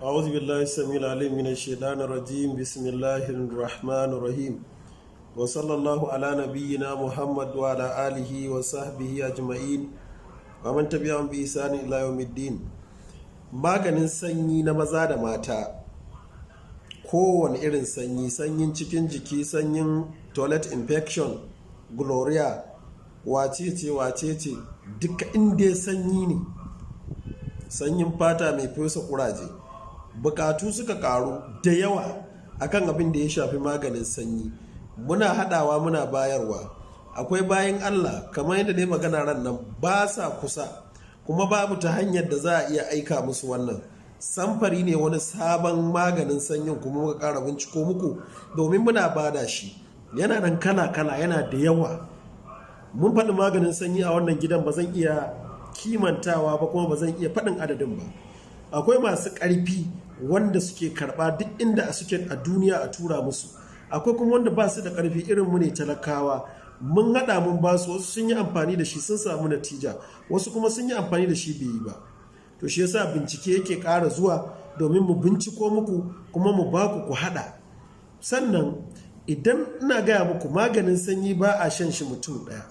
أعوذ بالله السميع العليم من الشيطان الرجيم. بسم الله الرحمن الرحيم، وصلى الله على نبينا محمد وعلى آله وصحبه أجمعين ومن تبعهم بإحسان إلى يوم الدين. Maganin sanyi na maza da mata, kowane irin sanyi, sanyin cikin jiki, sanyin toilet infection, gonorrhea, wacece wacece, duka inda sanyi ne, sanyin fata mai fesa kuraje. Bukatu suka karu da yawa akan abin da ya shafi maganin sanyi. Muna hadawa, muna bayarwa. Akwai bayan Allah, kamar yadda ne magana ran nan, ba sa kusa, kuma babu ta hanyar da za a iya aika musu. Wannan samfari ne, wani sabon maganin sanyin kuma muka kara binciko muku domin muna bada shi. Yana nan kala-kala, yana da yawa. Mun faɗi maganin sanyi a wannan gidan, ba zan iya kimantawa ba, kuma ba zan iya faɗin adadin ba. Akwai masu ƙarfi wanda suke karɓa duk inda suke a duniya a tura musu. Akwai kuma wanda ba su da ƙarfi, irin mu ne talakawa. Mun haɗa, mun ba su. Wasu sun yi amfani da shi, sun samu natija, wasu kuma sun yi amfani da shi, bai yi ba. To, shi yasa bincike yake ƙara zuwa domin mu binciko muku kuma mu ba ku ku haɗa. Sannan idan ina gaya muku, maganin sanyi ba a shan shi mutum ɗaya.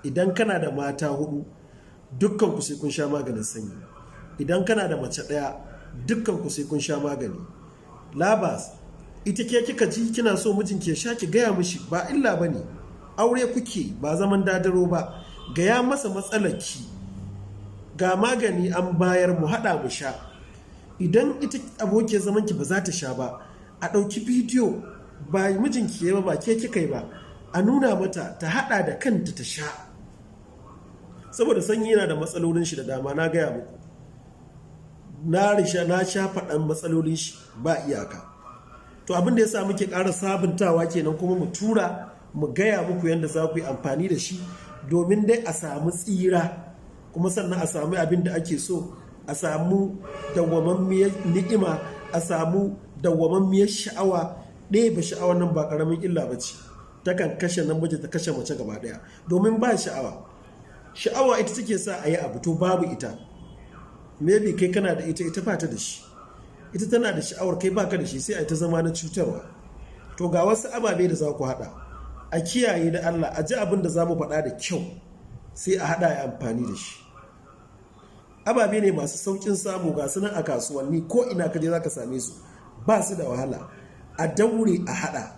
Idan kana da mata hudu, dukkan ku sai kun sha maganin sanyi. Idan kana da mace ɗaya, dukkan ku sai kun sha magani. Labas ita ke kika ji kina so mijinki ya sha, ki gaya mishi, ba illa ba ne. Aure kuke, ba zaman dadaro ba. Gaya masa matsalarki, ga magani an bayar, mu haɗa mu sha. Idan ita abokiyar zamanki ba za ta sha ba, a ɗauki bidiyo, ba mijinki ya ba, ba ke kika yi ba, a nuna mata ta haɗa da kanta ta sha. Saboda sanyi yana da matsalolin shi da dama. Na gaya muku, na risha na sha faɗan matsalolin shi ba iyaka. To, abin da ya sa muke ƙara sabuntawa kenan, kuma mu tura mu gaya muku yadda za ku yi amfani da shi domin dai a samu tsira, kuma sannan a samu abin da ake so, a samu dawwamammiyar ni'ima, a samu dawwamammiyar sha'awa. Ɗaya ba, sha'awar nan ba ƙaramin illa ba ce, takan kashe namiji, ta kashe mace gaba ɗaya, domin ba sha'awa. Sha'awa ita take sa a yi abu, to babu ita. Maybe kai kana da ita, ita ba ta da shi. Ita tana da sha'awar, kai baka da shi, sai a ta zama na cutarwa. To, ga wasu ababe da za ku haɗa. A kiyaye da Allah, a ji abin da za mu faɗa da kyau, sai a haɗa ya amfani da shi. Ababe ne masu sauƙin samu, ga su nan a kasuwanni, ko ina ka je za ka same su, ba su da wahala. A daure a haɗa.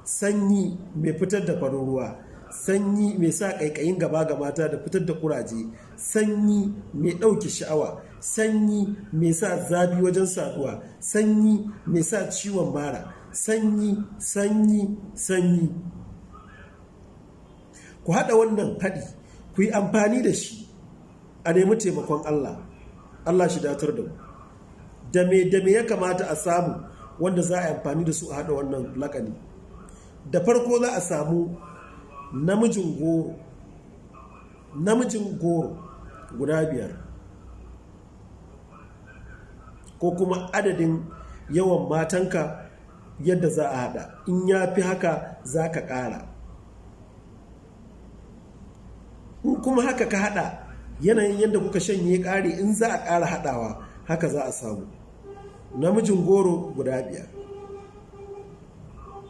Sanyi mai fitar da farin ruwa, sanyi mai sa ƙaiƙayin gaba ga mata da fitar da ƙuraje, sanyi mai ɗauke sha'awa, sanyi mai sa zafi wajen saduwa, sanyi mai sa ciwon mara, sanyi, sanyi, sanyi. Ku haɗa wannan haɗi, ku yi amfani da shi, a nemi taimakon Allah. Allah shi datar da mu. Da me da me ya kamata a samu wanda za a yi amfani da su a haɗa wannan lakani? Da farko za a samu namijin goro, namijin goro guda 5, ko kuma adadin yawan matanka yadda za a haɗa. In ya fi haka, za ka ƙara. In kuma haka ka haɗa, yanayin yadda kuka shanye ƙari, in za a ƙara haɗawa, haka za a samu. Namijin goro guda 5.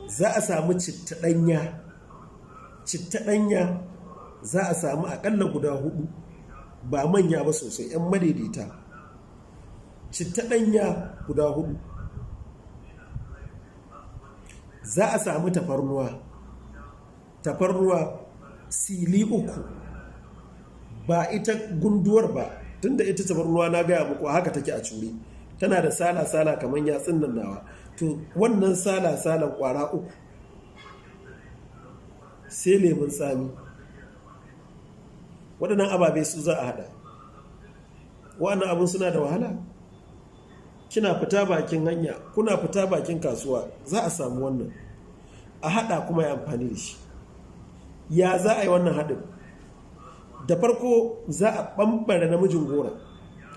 Za a samu citta ɗanya. Citta ɗanya za a samu aƙalla guda 4, ba manya ba sosai, 'yan madaidaita. Citta ɗanya guda 4. Za a samu tafarnuwa, tafarnuwa sili 3, ba ita gunduwar ba, tunda ita tafarnuwa na gaya muku haka take a cure, tana da sala-sala kamar yatsun nan nawa. To, wannan sala-salan kwara 3. Sai lemun tsami. Waɗannan ababe su za a haɗa. Waɗannan abun suna da wahala? Kina fita bakin hanya, kuna fita bakin kasuwa, za a samu wannan. A haɗa kuma ya amfani da shi. Ya za a yi wannan haɗin? Da farko za a ɓamɓare namijin gora,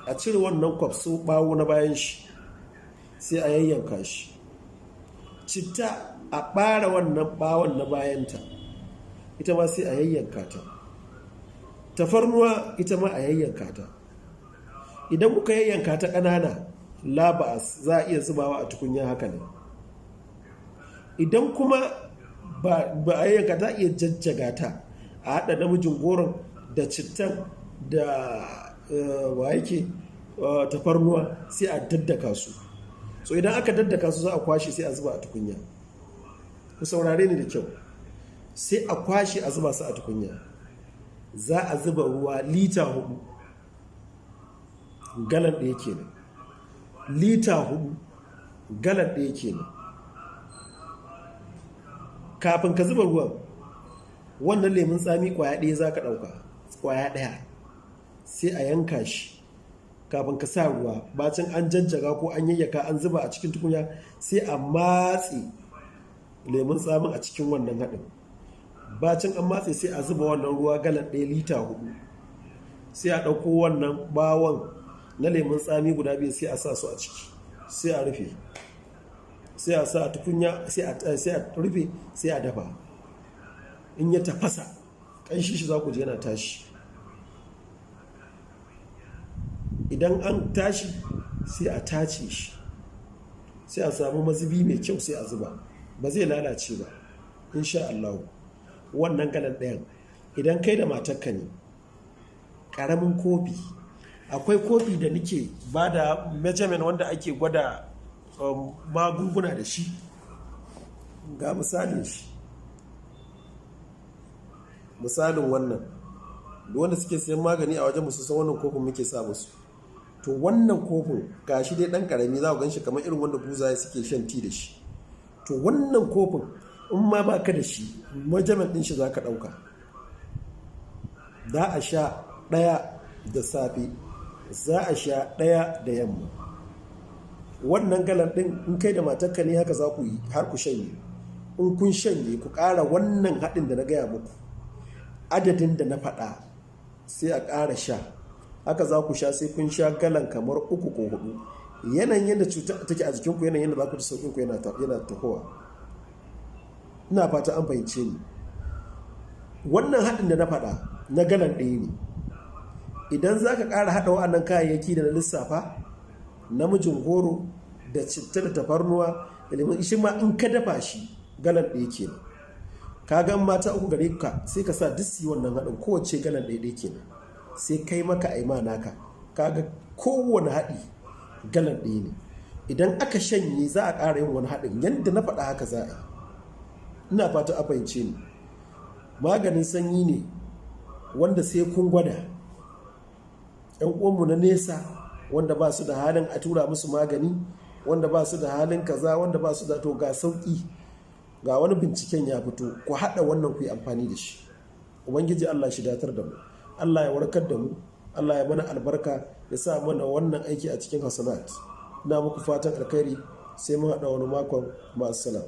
a cire wannan kwafso ɓawo na bayan shi, sai a yayyanka shi. Citta, a ɓare wannan ɓawon na bayanta, ita ma sai a yayyanka ta. Tafarnuwa, ita ma a yayyanka ta. Idan kuka yayyanka ta ƙanana, Laba'as, za a iya zubawa a tukunya haka ne. Idan kuma ba a yanka, za a iya jajjaga ta a haɗa namijin goron da cittan da wa yake tafarnuwa, sai a daddaka su. So idan aka daddaka su, za a kwashe sai a zuba a tukunya. Ku saurare ni da kyau. Sai a kwashe a zuba su a tukunya. Za a zuba ruwa lita 4, galan 1 kenan. Lita 4, galan 1 kenan. Kafin ka zuba ruwan, wannan lemun tsami kwaya 1 za ka ɗauka, kwaya 1, sai a yanka shi. Kafin ka sa ruwa, bacin an jajjaga ko an yayyaka an zuba a cikin tukunya, sai a matse lemun tsamin a cikin wannan haɗin. Bacin an matse, sai a zuba wannan ruwa galan 1, lita 4, sai a ɗauko wannan bawon na lemun tsami guda 2, sai a sa su a ciki, sai a rufe, sai a sa a tukunya, sai a rufe, sai a dafa. In ya tafasa, ƙanshi shi za ku ji yana tashi. Idan an tashi, sai a tace shi, sai a samu mazubi mai kyau, sai a zuba. Ba zai lalace ba insha Allah. Wannan galan 1, idan kai da matarka ne, ƙaramin kofi. Akwai kofi da nake ba da measurement wanda ake gwada magunguna da shi. Ga misalin shi, misalin wannan. Duk wanda suke sayan magani a wajen musu san wannan kofin muke sa musu. To wannan kofin gashi dai dan karami, za ku ganshi kamar irin wanda buzaye suke shan tea da shi. To wannan kofin, in ma baka da shi, measurement din shi za ka ɗauka. Za a sha 1 da safe, za a sha 1 da yamma. Wannan galan ɗin, in kai da matarka ne, haka za ku yi har ku shanye. In kun shanye, ku ƙara wannan haɗin da na gaya muku, adadin da na faɗa, sai a ƙara sha. Haka za ku sha sai kun sha galan kamar 3 ko 4. Yanayin yadda cuta take a jikinku, yanayin yadda za ku ji sauƙin ku yana tahowa. Ina fata an fahimce ni. Wannan haɗin da na faɗa na galan 1 ne. Idan za ka ƙara haɗa wa'annan kayayyaki da na lissafa, namijin goro da citta da tafarnuwa da lemon, shi ma in ka dafa shi galan 1 kenan. Ka ga mata 3 gare ka, sai ka sa duk su yi wannan haɗin, kowace galan 1 ɗaya kenan. Sai kai maka aima naka. Ka ga kowane haɗi galan 1 ne. Idan aka shanye, za a ƙara yin wani haɗin yadda na faɗa, haka za a yi. Ina fata a fahimce ni. Maganin sanyi ne wanda sai kun gwada. 'Yan uwanmu na nesa wanda ba su da halin a tura musu magani, wanda ba su da halin kaza, wanda ba su da, to ga sauƙi, ga wani binciken ya fito, ku haɗa wannan ku yi amfani da shi. Ubangiji Allah shi datar da mu, Allah ya warkar da mu, Allah ya mana albarka, ya sa mana wannan aiki a cikin hasanat. Ina muku fatan alkhairi, sai mun haɗa wani makon. Ma'assalam.